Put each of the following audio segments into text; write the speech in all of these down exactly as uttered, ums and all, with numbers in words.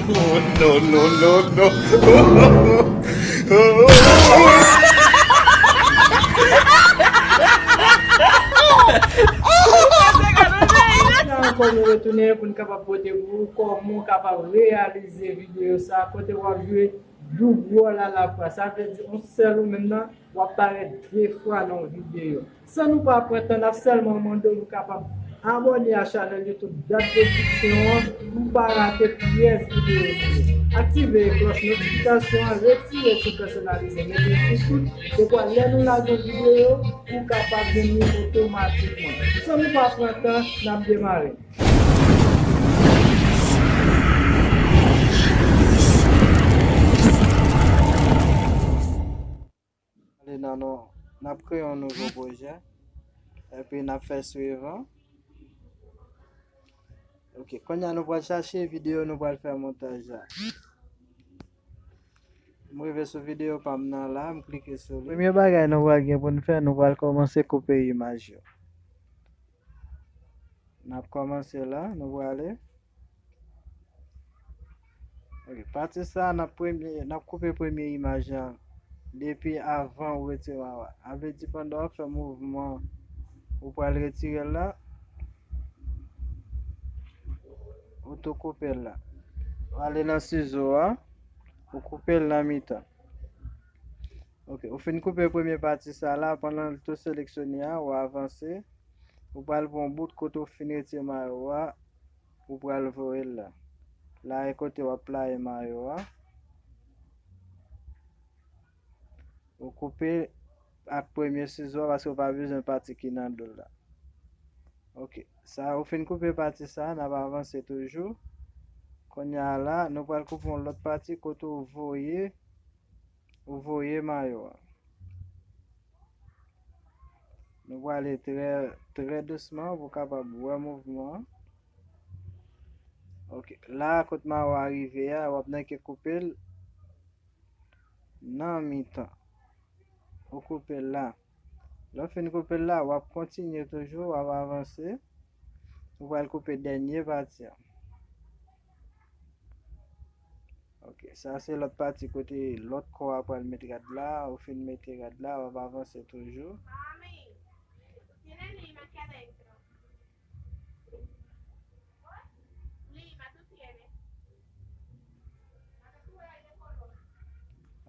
Oh, no, no, no, no. Sa ankò, nou retounen pou n kapab pote pou ou kòman w kapab reyalize videyo sa, kote w ap jwe doub wòl a la fwa. Sa vle di, yon sèl ou menm nan, w ap parèt de fwa nan yon videyo. San nou pa pran tan, n ap sèlman mande w pou kapab abòne a chanèl YouTube Dat Pwodiksyon an pou w pa rate pyès videyo nou yo. Aktive klòch notifikasyon an, retire sou pèsonalize, mete l sou tout, dekwa lè nou lage yon videyo, ou kapab jwenn li otomatikman. San nou pa pran tan, n ap demare. Ale nan nou, n ap kreye yon nouvo pwojè. Epi n ap fè swivan. Ok, kounye a nou pral chache videyo nou pral fè montaj la. M rive sou videyo pa m nan la, m klike sou li. Premye bagay nou pral gen pou n fè, nou pral kòmanse koupe imaj yo. N ap kòmanse la, nou prale. Ok, pati sa, n ap premye, n ap koupe premye imaj la depi avan ou retire a. A vle di pandan w ap fè mouvman, ou pral retire l la, ou tou koupe l la. Ou ale nan sizo a, ou koupe l nan mitan. Ok, ou fin koupe premye pati sa la, pandan l tou seleksyone a, ou avanse. Ou pral pran bout kote ou fin retire mayo a, ou pral voye l la. La e kote w ap playe mayo a. Ou koupe ak premye sizo a paske w pa bezwen pati ki nan do l la. Ok, sa ou fin koupe pati sa, n ap avanse toujou. Kounye a la, nou pral koupe yon lòt pati kote ou voye, ou voye mayo a. Nou prale trè, trè dousman pou w kapab wè mouvman an. Ok, la kot mayo a rive a, w ap nan ke koupe l nan mitan. Ou koupe l la. Lè w fin koupe l la, w ap kontinye toujou, w ap avanse. Ou pral koupe dènye pati a. Ok, sa se lòt pati kote lòt kò a pral met rad la, ou fin mete rad la, w ap avanse toujou.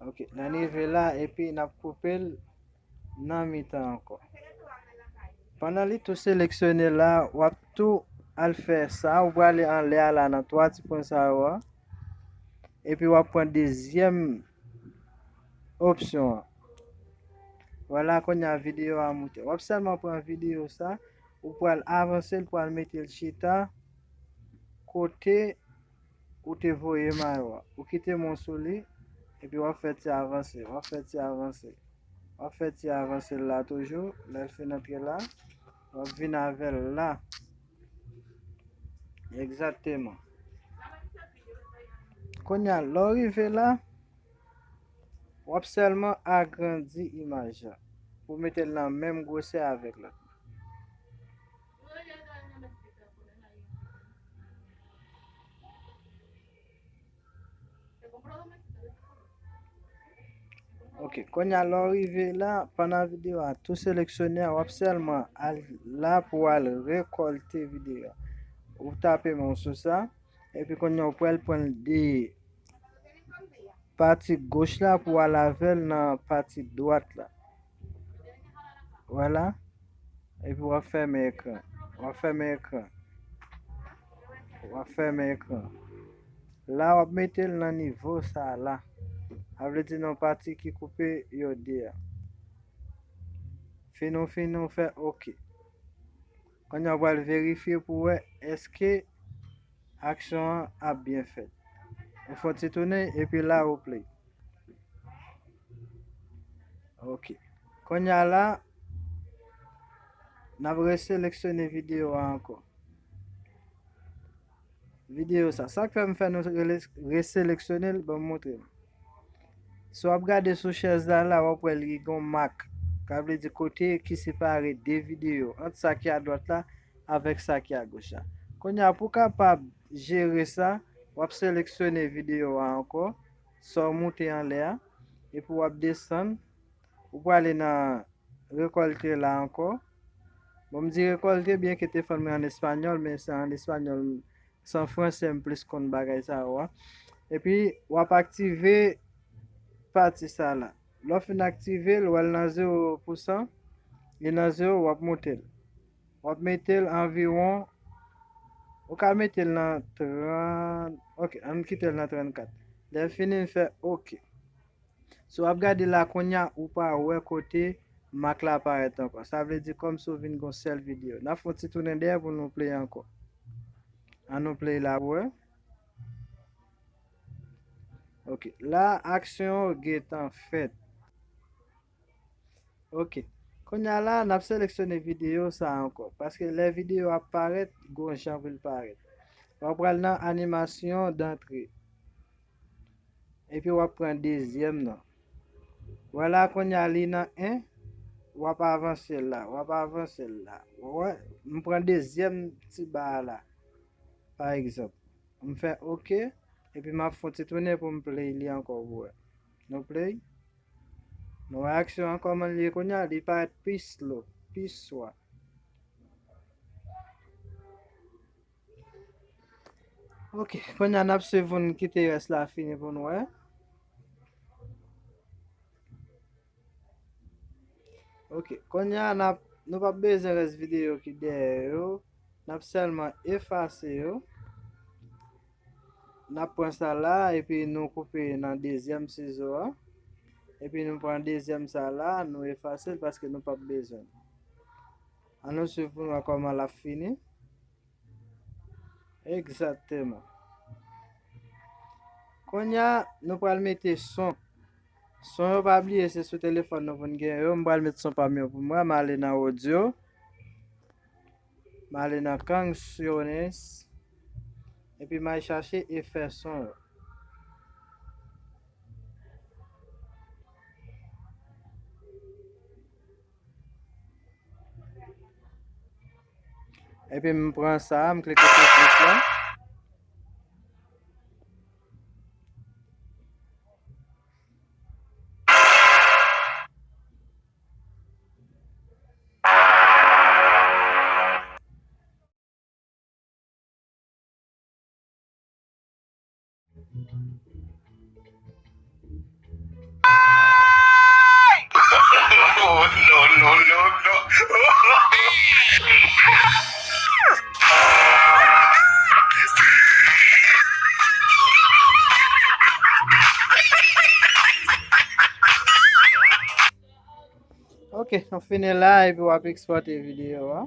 Ok, n a rive la epi n ap koupe l nan mitan ankò. Pandan li tou seleksyone la, w ap tou al fè sa, ou prale anlè a la nan twa ti pwen sa yo a, epi w ap pran dezyèm opsyon an. Vwala, kounye a videyo a moute. W ap sèlman pran videyo sa, ou pral avanse l, pral mete l chita kote ou te voye mayo a. Ou kite men w sou li, epi w ap fè ti avanse, w ap fè ti avanse. W ap fè ti avanse l la toujou. Lè l fin antre la, w ap vin avè l la. Egzakteman. Kounye a, lè w rive la, w ap sèlman agrandi imaj la pou w mete l nan menm gwosè avèk lòt. Ok, kounye a lè w rive la, pandan videyo a tou seleksyone a, w ap sèlman al la pou w al rekòlte videyo a. Ou tape men w sou sa, epi kounye a w pral pran de pati goch la pou w al avè l nan pati dwat la. Vwala. Epi w ap fèmen ekran. W ap fèmen ekran. W ap fèmen ekran. La, w ap mete l nan nivo sa a la. Sa vle di nan pati ki koupe yo de a. Fin ou fin ou fè oke. Kounye a w pral verifye pou w wè èske aksyon an ap byen fèt. Ou fè yon ti tounen epi la ou play. Ok. Kounye a la, n ap reseleksyone videyo a ankò. Videyo sa. Sa k fè m fè nou rele-, reseleksyone l, ban m montre nou. Si w ap gade sou chèz la, la, w ap wè li gen yon mak. Sa vle di kote ki separe de videyo, ant sa ki adwat la avèk sa ki agoch la. Kounye a, pou w kapab jere sa, w ap seleksyone videyo a ankò, sa w moute anlè a, epi w ap desann, ou prale nan rekòlte la ankò. Bon, m di rekòlte, byenke te fè mwen an espanyòl, men se an espanyòl, se an franse m plis konn bagay sa yo a. Epi, w ap aktive pati sa la. Lè w fin aktive l, w al nan zewo pousan, li nan zewo, w ap moute l. W ap mete l anviwon, ou ka mete l nan trant, ok, ann kite l nan trannkat. Lè l fini, n fè ok. Si w ap gade la kounye a, ou pa wè kote mak la parèt ankò. Sa vle di kòmsi w vin gon sèl videyo. N ap fè yon ti tounen dèyè pou nou play ankò. An nou play la pou wè. Ok, la aksyon gentan fèt. Ok. Kounye a la, n ap seleksyone videyo sa a ankò. Paske lè videyo ap parèt, gon jan pou l parèt. W ap pral nan animasyon dantre. Epi w ap pran dezyèm nan. Wè la kounye a li nan en, w ap avanse l la, w ap avanse l la. Wè, m pran dezyèm ti ba a la. Pa egzanp, m fè ok, epi m ap fè yon ti tounen pou m play li ankò pou wè. Nou play. Nou wè aksyon an kòman l ye kounye a, li parèt pi slow, pi swa. Ok, kounye a n ap swiv pou n kite rès la fini pou n wè. Ok, kounye a n ap, nou p ap bezwen rès videyo ki dèyè yo, n ap sèlman efase yo. N ap pran sa la, epi nou koupe nan dezyèm sizo a. Epi nou pran dezyèm sa la, nou efase l paske nou p ap bezwen l. An nou swiv pou n wè kòman l ap fini. Egzakteman. Kounye a, nou pral mete son. Son yo pa bliye, se sou telefòn nou pou n gen yo. M pral met son pa m yo pou mwen. M ale nan odyo. M ale nan Canciones. Epi m al chache efè son yo. Epi m pran sa, m klike sou plis la. Oh, no, no, no, no. Ok, nou fini la epi w ap ekspòte videyo a.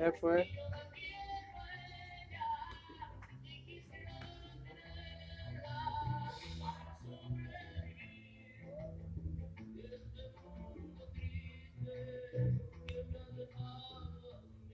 Kèk frè.